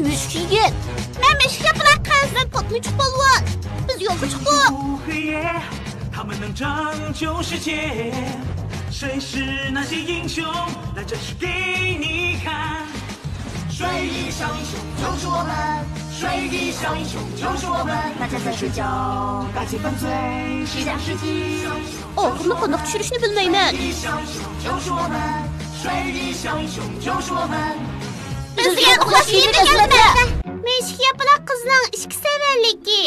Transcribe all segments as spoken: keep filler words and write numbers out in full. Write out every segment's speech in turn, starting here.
مۈشۈك يىگىت. مەن مۈشۈك ياپىلاق قىز. مەن پاتمىچۇق پالۋان. بىز يولغا چىقتۇق. 他们能拯救世界，谁是那些英雄？那正是给你看。水翼小英雄救出我们，水翼小英雄救出我们。大家在睡觉，打起翡翠，西部世纪。 ئاغرىنى قانداق چۈشۈرۈشنى بىلمەيمەن. بىز دېگەن ئۇخلاش يېرىدە ئەمەسمۇ؟ مۈشۈك ياپىلاق قىزنىڭ ئىككى سەۋەنلىكى.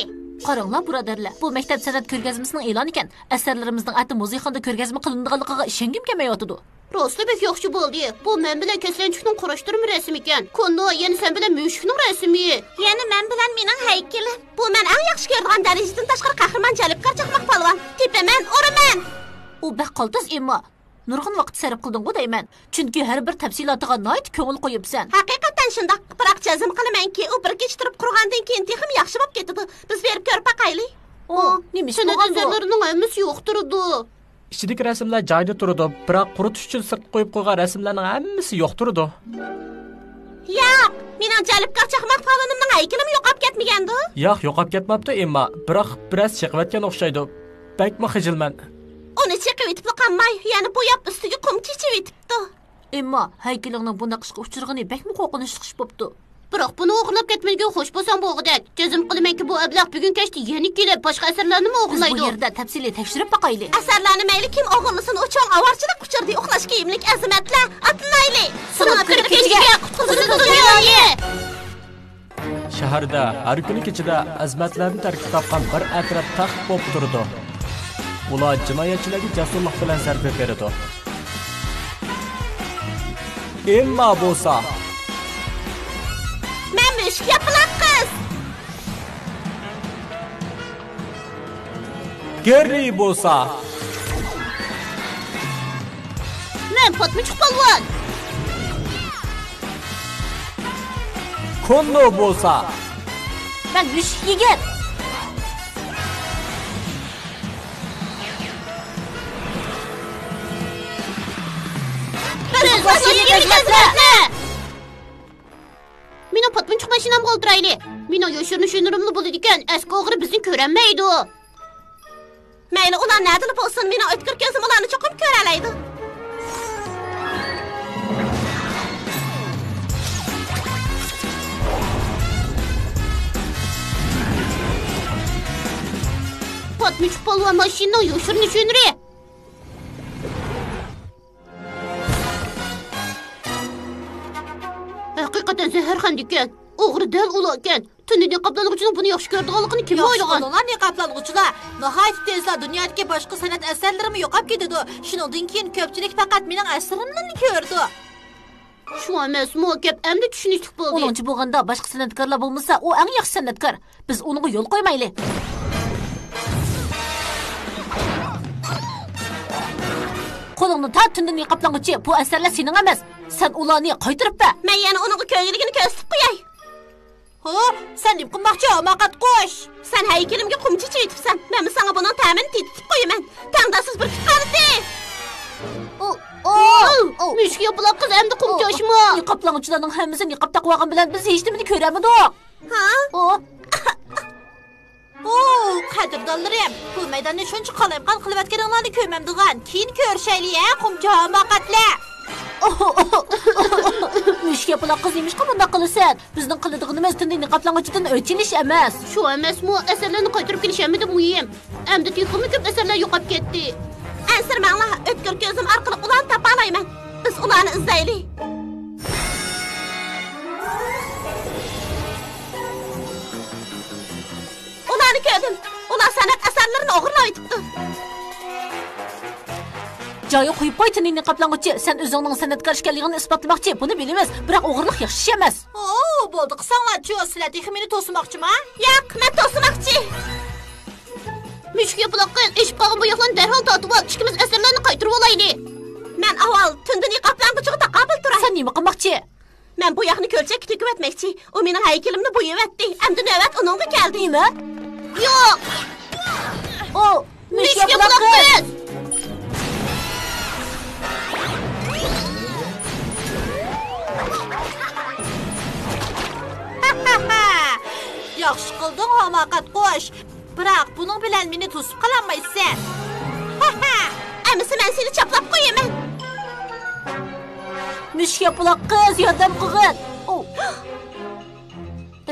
قاراڭلار، بۇرادەرلەر، بۇ مەكتەپ سەنئەت كۆرگەزمىسىنىڭ ئېلانى ئىكەن. ئەسەرلىرىمىزنىڭ ئەتە مۇزېيخانىدا كۆرگەزمە قىلىنىدىغانلىقىغا ئىشەنگۈم كەلمەيۋاتىدۇ. راستلا بەك ياخشى بولدى. بۇ مەن بىلەن كەسلەنچۈكنىڭ قۇراشتۇرما رەسىمى ئىكەن. كوننو، يەنە سەن بىلەن مۈشۈكنىڭ رەسىمى. يەنە مەن بىلەن مېنىڭ ھەيكىلىم. بۇ مەن ئەڭ ياخشى كۆرىدىغان دەرىجىدىن تاشقىرى قەھرىمان جەلپكار چاقماق پالۋان. تېپىمەن، ئۇرىمەن. ئۇ بەك قالتىس، ئېمما. نۇرغۇن ۋاقىت سەرپ قىلدىڭغۇ دەيمەن. چۈنكى ھەر بىر تەپسىلاتىغا ناھايىتى كۆڭۈل قويۇپسەن. ھەقىقەتەن شۇنداق، بىراق جەزم قىلىمەنكى، ئۇ بىر كېچە تۇرۇپ قۇرغاندىن كېيىن تېخىمۇ ياخشى بولۇپ كېتىدۇ. بىز بېرىپ كۆرۈپ باقايلى. ئۇ، ئۇ، نېمە ئىش سەنئەت بولغاندۇ؟ ئەسەرلىرىنىڭ ھەممىسى يۇقتۇرىدۇ. ئىچىدىكى رەسىملەر جايىدا تۇرىدۇ، بىراق قۇرۇتۇش ئۈچۈن سىرتقا قويۇپ قويغان رەسىملەرنىڭ ھەممىسى يوقتۇرىدۇ. ياق، مېنىڭ جەلپكار چاقماق پالۋىنىمنىڭ ھەيكىلىمۇ يوقاپ كەتمىگەندۇ؟ ياق، يوقاپ كەتمەپتۇ، ئەمما بىراق بىرەز چېقىۋەتكەن ئوخشايدۇ. بەكمۇ خىجىلمەن. ئۇنى چېقىۋېتىپلا قالماي، يەنە بوياپ ئۈستىگە قۇم چېچىۋېتىپتۇ. ئەمما ھەيكىلىڭنىڭ بۇنداق ئىشقا ئۇچرىغىنى بەكمۇ قورقۇنچلۇق ئىش بوپتۇ. بىراق بۇنى ئوغرىلاپ كەتمىگىن، خوش بولساڭ بولغۇدەك. جەزم قىلىمەنكى، بۇ ئەبلەخ بۈگۈن كەچتە يەنە كېلىپ، باشقا ئەسەرلەرنىمۇ ئوغرىلايدۇ. بىز بۇ يەردە تەپسىلىي تەكشۈرۈپ باقايلى. ئەسەرلەرنى مەيلى كىم ئوغرىلىسۇن، ئۇ چوڭ ئاۋارىچىلىك ئۇچرىدى. ئۇخلاش كىيىملىك ئەزىمەتلەر، ئاتلىنايلى. سىڭىپ كىرىپ كېچىگە قۇتقۇزىدۇ دۇنيانى. شەھەردە ھەر كۈنى كېچىدە ئەزىمەتلەردىن تەركىب تاپقان بىر ئەترەت تەخت بولۇپ تۇرىدۇ. ئۇلار جىنايەتچىلەرگە جەسۇرلۇق بىلەن زەربە بېرىدۇ. ئېمما بولسا، مەن مۈشۈك ياپىلاق قىز. گېررى بولسا، مەن پاتمىچۇق پالۋان. كوننو بولسا، مەن مۈشۈك يىگىت. بىز باشقا يىگىت ئەزىمەتلەر. مېنىڭ پاتمىچۇق ماشىنامغا ئولتۇرايلى. مېنىڭ يوشۇرۇنۇش ھۈنىرىملا بولىدىكەن، ئەسكى ئوغرى بىزنى كۆرەلمەيدۇ. مەيلى، ئۇلار نەدىلا بولسۇن، مېنىڭ ئۆتكۈر كۆزۈم ئۇلارنى چوقۇم كۆرەلەيدۇ. پاتمىچۇق پالۋان ماشىنىنىڭ يوشۇرۇنۇش ھۈنىرى. ھەقىقەتەن زەھەرخەندىكەن. ئوغرى دەل ئۇلاركەن. تۈندە نىقابلانغۇچىنىڭ بۇنى ياخشى كۆرىدىغانلىقىنى كىم ئويلىغان؟ ياخشى بولۇڭلار، نىقابلانغۇچىلار. ناھايىتى تېزلا دۇنيادىكى باشقا سەنئەت ئەسەرلىرىمۇ يوقاپ كېتىدۇ. شۇنىڭدىن كېيىن كۆپچىلىك پەقەت مېنىڭ ئەسىرىمنىلا كۆرىدۇ. شۇ ئەمەسمۇ؟ گەپ ئەمدى چۈشىنىشلىك بولدى. ئۇنىڭچە بولغاندا، باشقا سەنئەتكارلار بولمىسا، ئۇ ئەڭ ياخشى سەنئەتكار. بىز ئۇنىڭغا يول قويمايلى. قولۇڭنى تارت، تۈندە نىقابلانغۇچى، بۇ ئەسەرلەر سېنىڭ ئەمەس. سەن ئۇلارنى قايتۇرۇپ بەر. مەن يەنە ئۇنىڭغا كۆيگۈلۈكىنى كۆرسىتىپ قوياي. ھو، سەن نېمە قىلماقچى، ھاماقەت قۇش؟ سەن ھەيكىلىمگە قۇم چېچىۋېتىپسەن. مەنمۇ ساڭا بۇنىڭ تەمىنى تېتىتىپ قويىمەن. تەڭداشسىز بىر كۈتكانىتى. ئۇ، ئۇ، ئۇ. مۈشۈك ياپىلاق قىز ئەمدى قۇم چاچما. نىقابلانغۇچىلارنىڭ ھەممىسى نىقاب تاقىۋالغان بىلەن بىز ھېچنېمىنى كۆرەلمىدۇق. ھا؟ ئۇ. ئۇ، قەدىردانلىرىم، بۇ مەيداننى شۇنچە قالايمىقان قىلىۋەتكىنىڭلارنى كۆرمەمدىغان. كېيىن كۆرۈشەيلى، ھە، قۇمچى ھاماقەتلەر. مۈشۈك ياپىلاق قىز، نېمىشقا بۇنداق قىلىسەن؟ بىزنىڭ قىلىدىغىنىمىز تۈندە نىقابلانغۇچىدىن ئۆچ ئېلىش ئەمەس. شۇ ئەمەسمۇ، ئەسەرلەرنى قايتۇرۇپ كېلىش ھەممىدىن مۇھىم. ئەمدى تېخىمۇ كۆپ ئەسەرلەر يوقاپ كەتتى. ئەنسىرىمەڭلار، ئۆتكۈر كۆزۈم ئارقىلىق ئۇلارنى تاپالايمەن. بىز ئۇلارنى ئىزدەيلى. ئۇلارنى كۆردۈم. ئۇلار سەنئەت ئەسەرلىرىنى ئوغرىلاۋېتىپتۇ. جايىغا قويۇپ قوي، تۈندە نىقابلانغۇچى. سەن ئۆزۈڭنىڭ سەنئەتكار ئىكەنلىكىڭنى ئىسپاتلىماقچى. بۇنى بىلىمىز. بىراق ئوغرىلىق ياخشى ئىش ئەمەس. ئو، بولدى، قىساڭلارچۇ، سىلەر تېخى مېنى توسىماقچىما؟ ياق، مەن توسىماقچى. مۈشۈك ياپىلاق قىز، ئېشىپ قالغان بوياقلارنى دەرھال تارتىۋال، ئىككىمىز ئەسەرلەرنى قايتۇرۇۋالايلى. مەن ئاۋۋال تۈندە نىقابلانغۇچىغا تاقابىل تۇراي. سەن نېمە قىلماقچى؟ مەن بوياقنى كۆلچەككە تۆكۈۋەتمەكچى. ئۇ مېنىڭ ھەيكىلىمنى بويىۋەتتى. ئەمدى نۆۋەت ئۇنىڭغا كەلدى. نېمە؟ ياق! ئۇ، مۈشۈك ياپىلاق قىز! ياخشى قىلدىڭ، ھاماقەت قۇش. بىراق بۇنىڭ بىلەن مېنى توسۇپ قالالمايسەن. ھەھە! ئەمىسە مەن سېنى چاپلاپ قويىمەن. مۈشۈك ياپىلاق قىز، ياردەم قىلغىن! ئوۋ!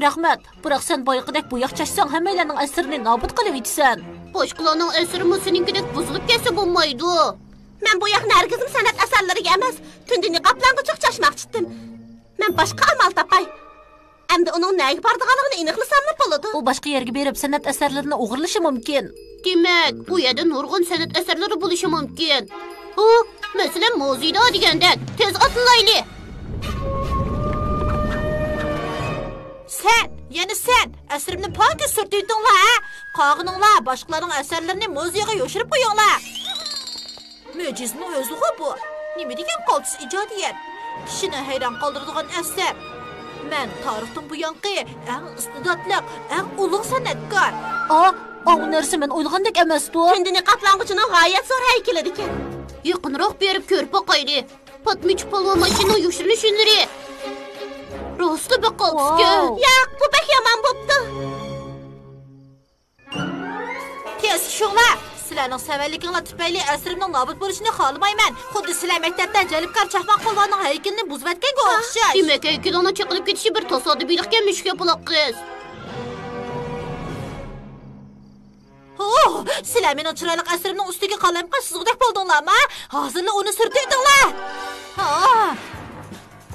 رەھمەت، بىراق سەن بايىقىدەك بوياق چاچساڭ، ھەممەيلەننىڭ ئەسىرىنى نابۇت قىلىۋېتىسەن. باشقىلارنىڭ ئەسىرىمۇ سېنىڭكىدەك بۇزۇلۇپ كەتسە بولمايدۇ. مەن بۇ ياقنى ھەرگىزمۇ سەنئەت ئەسەرلىرىگە ئەمەس، تۈندە نىقابلانغۇچىغا چاچماقچىدىم. مەن باشقا ئامال تاپاي. ئەمدى ئۇنىڭ نەگە بارىدىغانلىقىنى ئېنىقلىساملا بولىدۇ. ئۇ باشقا يەرگە بېرىپ سەنئەت ئەسەرلىرىنى ئوغرىلىشى مۇمكىن. دېمەك، ئۇ يەردە نۇرغۇن سەنئەت ئەسەرلىرى بولۇشى مۇمكىن. ھۇ، مەسىلەن، مۇزېيدا دېگەندەك. تېز ئاتلىنايلى. سەن، يەنە سەن ئەسىرىمنى پاكىز سۈرتۈۋېتىڭلار، ھە؟ قالغىنىڭلار باشقىلارنىڭ ئەسەرلىرىنى مۇزېيغا يوشۇرۇپ قويۇڭلار. مۆجىزىنىڭ ئۆزىغۇ بۇ. نېمە دېگەن قالتىس ئىجادىيەت. كىشىنى ھەيران قالدۇرىدىغان ئەسەر. مەن تارىختىن بۇيانقى ئەڭ ئىستېداتلىق، ئەڭ ئۇلۇغ سەنئەتكار. ئا، ئاۋۇ نەرسە مەن ئويلىغاندەك ئەمەستۇ. تۈندە نىقابلانغۇچىنىڭ غايەت زور ھەيكىلىدىكەن. يېقىنراق بېرىپ كۆرۈپ باقايلى. پاتمىچى پالۋان ماشىنىنىڭ يوشۇرۇنۇش ھۈنىرى. راستلا بەك قالتىسكەن. ۋاۋ. ياق، بۇ بەك يامان بوپتۇ. تېز چۈشۈڭلار! سىلەرنىڭ سەۋەنلىكىڭلار تۈپەيلى ئەسىرىمنىڭ نابۇت بولۇشىنى خالىمايمەن. خۇددى سىلەر مەكتەپتە جەلپكار چاقماق پالۋاننىڭ ھەيكىلىنى بۇزۇۋەتكەنگە ئوخشاش. دېمەك، ھەيكىلىڭنىڭ چېقىلىپ كېتىشى بىر تاسادىپىيلىقكەن، مۈشۈك ياپىلاق قىز. ھو، سىلەر مېنىڭ چىرايلىق ئەسىرىمنىڭ ئۈستىگە قالايمىقان سىزغۇدەك بولدۇڭلارمۇ؟ ھازىرلا ئۇنى سۈرتۈۋېتىڭلار! ھا!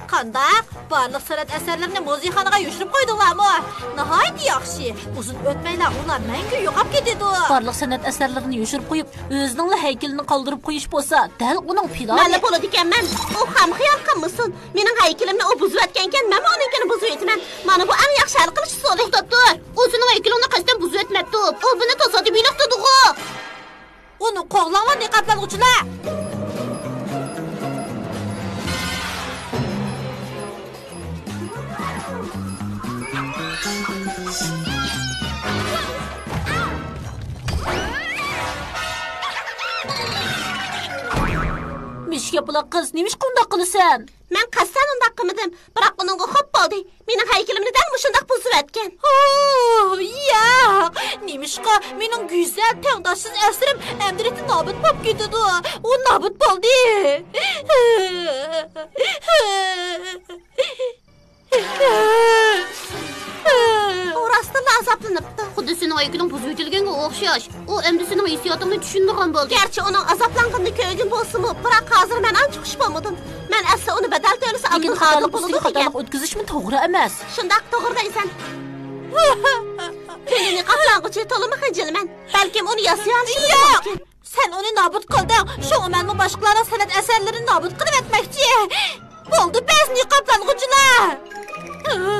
قانداق؟ بارلىق سەنئەت ئەسەرلىرىنى مۇزېيخانىغا يوشۇرۇپ قويدۇڭلارمۇ؟ ناھايىتى ياخشى! ئۇزۇن ئۆتمەيلا ئۇلار مەڭگۈ يوقاپ كېتىدۇ. بارلىق سەنئەت ئەسەرلىرىنى يوشۇرۇپ قويۇپ، ئۆزىنىڭلا ھەيكىلىنى قالدۇرۇپ قويۇش بولسا، دەل ئۇنىڭ پىلانى. مەنلا بولىدىكەنمەن. ئۇ خام خىيال قىلمىسۇن. مېنىڭ ھەيكىلىمنى ئۇ بۇزۇۋەتكەنكەن، مەنمۇ ئۇنىڭكىنى بۇزۇۋېتىمەن. مانا بۇ ئەڭ ياخشى ھەل قىلىش ئۇسۇلى. توختاپ تۇر! ئۇ سېنىڭ ھەيكىلىڭنى قەستەن بۇزۇۋەتمەپتۇ. ئۇ بۇنى تاسادىپىيلىق دېدىغۇ. ئۇنى قوغلاڭلار، نىقابلانغۇچىلار! مۈشۈك ياپىلاق قىز، نېمىشقا ئۇنداق قىلىسەن؟ مەن قەستەن ئۇنداق قىلمىدىم، بىراق ئۇنىڭغا خوپ بولدى. مېنىڭ ھەيكىلىمنى دەل مۇشۇنداق بۇزۇۋەتكەن. ھو، ياق! نېمىشقا مېنىڭ گۈزەل، تەڭداشسىز ئەسىرىم ئەمدىلىكتە نابۇت بولۇپ كېتىدۇ؟ ئۇ نابۇت بولدى! ئۇ راستتىنلا ئازابلىنىپتۇ. خۇددى سېنىڭ ھەيكىلىڭ بۇزۇۋېتىلگەنگە ئوخشاش. ئۇ ئەمدى سېنىڭ ھېسسىياتىڭنى چۈشىنىدىغان بولدى. گەرچە ئۇنىڭ ئازابلانغىنىنى كۆرگۈم بولسىمۇ، بىراق ھازىر مەن ئانچە خۇش بولمىدىم. مەن ئەسلى ئۇنى بەدەل تۆلىسە لېكىن ئاندىن خاتالىق ئۈستىگە خاتالىق ئۆتكۈزۈشمۇ توغرا ئەمەس. شۇنداق، توغرا دەيسەن. تۈندە نىقابلانغۇچى تولىمۇ خىجىلمەن. بەلكىم ئۇنى ياسىيالىشىمىز مۇمكىن. سەن ئۇنى نابۇت قىلدىڭ، شۇڭا مەنمۇ باشقىلارنىڭ سەنئەت ئەسەرلىرىنى نابۇت قىلىۋەتمەكچى. بولدى بەس، نىقابلانغۇچىلار!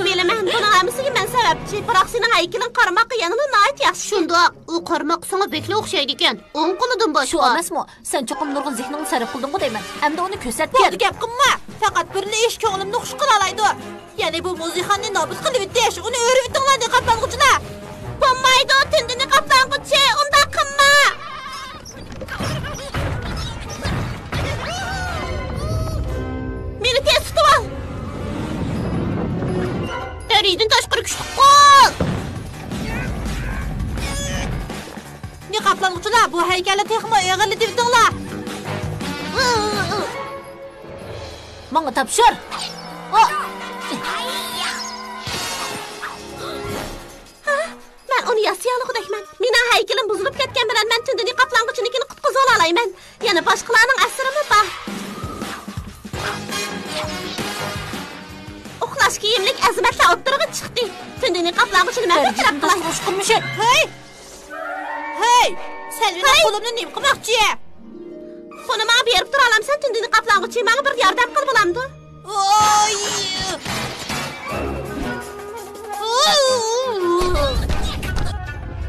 بىلىمەن، بۇنىڭ ھەممىسىگە مەن سەۋەبچى، بىراق سېنىڭ ھەيكىلىڭ قارىماققا يەنىلا ناھايىتى ياخشى. شۇنداق، ئۇ قارىماققا ساڭا بەكلا ئوخشايدىكەن. ئوڭ قولىدىن باشقا. شۇ ئەمەسمۇ؟ سەن چوقۇم نۇرغۇن زېھنىڭنى سەرپ قىلدىڭغۇ دەيمەن. ئەمدى ئۇنى كۆرسەتكىن. بولدى، گەپ قىلما. پەقەت بىرلا ئىش كۆڭلۈمنى خۇش قىلالايدۇ. يەنى بۇ مۇزېيخانىنى نابۇت قىلىۋېتىش، ئۇنى ئۆرۈۋېتىڭلار، نىقابلانغۇچىلار! بولمايدۇ، تۈندە نىقابلانغۇچى، ئۇنداق قىلما! مېنى تېز تۇتۇۋال! دەرىجىدىن تاشقىرى كۈچلۈك قول! نىقابلانغۇچىلار، بۇ ھەيكەلنى تېخىمۇ ئېغىرلىتىۋېتىڭلار! ماڭا تاپشۇر! مەن ئۇنى ياسىيالىغۇدەكمەن. مېنىڭ ھەيكىلىم بۇزۇلۇپ كەتكەن بىلەن مەن تۈندە نىقابلانغۇچىنىڭكىنى قۇتقۇزۇۋالالايمەن. يەنە باشقىلارنىڭ ئەسىرىمۇ بار. ئۇخلاش كىيىملىك ئەزىمەتلەر ئوتتۇرىغا چىقتى. تۈندە نىقابلانغۇچىنى مەن بىر تەرەپ قىلاي. ھەي! ھەي! سەن مېنىڭ قولۇمنى نېمە قىلماقچى؟ بۇنى ماڭا بېرىپ تۇرالامسەن، تۈندە نىقابلانغۇچى؟ ماڭا بىر ياردەم قىل، بولامدۇ؟ ۋاي!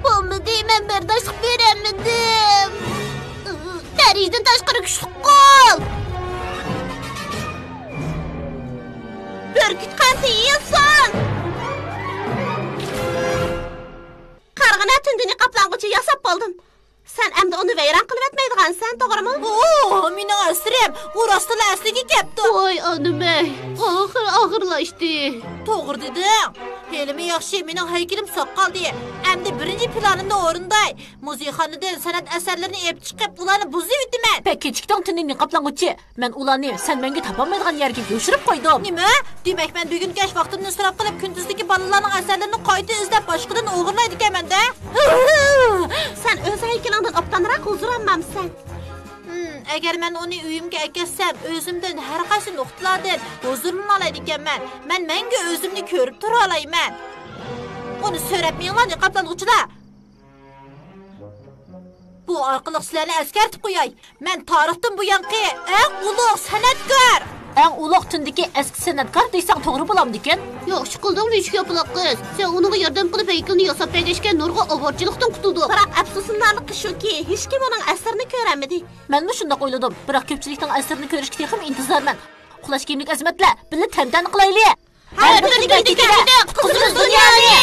بولمىدى، مەن بەرداشلىق بېرەلمىدىم. دەرىجىدىن تاشقىرى كۈچلۈك قول! بۈركۈت قانىتى يېيىلسۇن! قارىغىنا، تۈندە نىقابلانغۇچى ياساپ بولدۇم. سەن ئەمدى ئۇنى ۋەيران قىلىۋەتمەيدىغانسەن، توغرىمۇ؟ ئوو، مېنىڭ ئەسىرىم، ئۇ راستلا ئەسلىگە كەپتۇ. ۋاي ئانىمەي، ئاخىر ئاخىرلاشتى. توغرا دېدىڭ. ھېلىمۇ ياخشى، مېنىڭ ھەيكىلىم ساقالدى. ئەمدى بىرىنچى پىلانىمنى ئورۇنداي. مۇزېيخانىدىن سەنئەت ئەسەرلىرىنى ئېلىپ چىقىپ، ئۇلارنى بۇزۇۋېتىمەن. بەك كېچىكتىڭ، تۈندە نىقابلانغۇچى. مەن ئۇلارنى سەن مەڭگۈ تاپالمايدىغان يەرگە يوشۇرۇپ قويدۇم. نېمە؟ دېمەك، مەن بۈگۈن كەچ ۋاقتىمنى ئىسراپ قىلىپ، كۈندۈزدىكى بالىلارنىڭ ئەسەرلىرىنى قايتا ئىزدەپ، باشقىدىن ئوغرىلايدىكەنمەن-دە؟ سەن ئۆز ھەيكىلىڭدىن ئوبدانراق ھۇزۇر ئالمامسەن؟ ھىم، ئەگەر مەن ئۇنى ئۆيۈمگە ئەكەتسەم، ئۆزۈمدىن ھەر قايسى نۇقتىلاردىن ھۇزۇرلىنالايدىكەنمەن. مەن مەڭگۈ ئۆزۈمنى كۆرۈپ تۇرالايمەن. ئۇنى سۆرەپ مېڭىڭلار، نىقابلانغۇچىلار. بۇ ئارقىلىق سىلەرنى ئەسكەرتىپ قوياي. مەن تارىختىن بۇيانقى ئەڭ ئۇلۇغ سەنئەتكار! ئەڭ ئۇلۇغ تۈندىكى ئەسكى سەنئەتكار دېسەڭ توغرا بولامدىكىن؟ ياخشى قىلدىڭ، مۈشۈك ياپىلاق قىز. سەن ئۇنىڭغا ياردەم قىلىپ ھەيكىلنى ياساپ بەرگەچكە نۇرغۇن ئاۋارىچىلىكتىن قۇتۇلدۇق. بىراق ئەپسۇسلىنارلىقى شۇكى، ھېچكىم ئۇنىڭ ئەسىرىنى كۆرەلمىدى. مەنمۇ شۇنداق ئويلىدىم، بىراق كۆپچىلىكنىڭ ئەسىرىنى كۆرۈشكە تېخىمۇ ئىنتىزارمەن. قۇلاش كىيىملىك ئەزىمەتلەر، بىللە تەنتەنە قىلايلى! ھەر بىر دېگەندە قۇتقۇزىمىز دۇنيانى!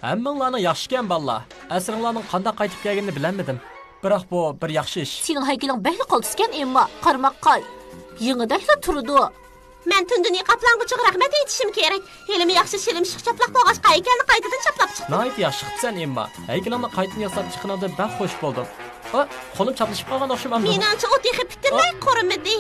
ھەممىڭلارنىڭ ياخشىكەن، بالىلار. ئەسىرىڭلارنىڭ قانداق قايتىپ كەلگىنىنى بىلەلمىدىم. بىراق بۇ بىر ياخشى ئىش. سېنىڭ ھەيكىلىڭ بەكلا قالتىسكەن، ئەمما قارىماققا يېڭىدەكلا تۇرىدۇ. مەن تۈندە نىقابلانغۇچىغا رەھمەت ئېيتىشىم كېرەك. ھېلىمۇ ياخشى شىلىم ئىششىق چاپلاق بولغاچقا، ھەيكەلنى قايتىدىن چاپلاپ چىقتى. ناھايىتى ياخشى قىپسەن، ئېمما. ھەيكىلىڭنى قايتىدىن ياساپ چىققىنىڭدىن بەك خۇش بولدۇم. ئا، قولۇم چاپلىشىپ قالغان ئوخشىمامدۇ؟ مېنىڭچە، ئۇ تېخى پۈتۈنلەي قۇرۇمىدى.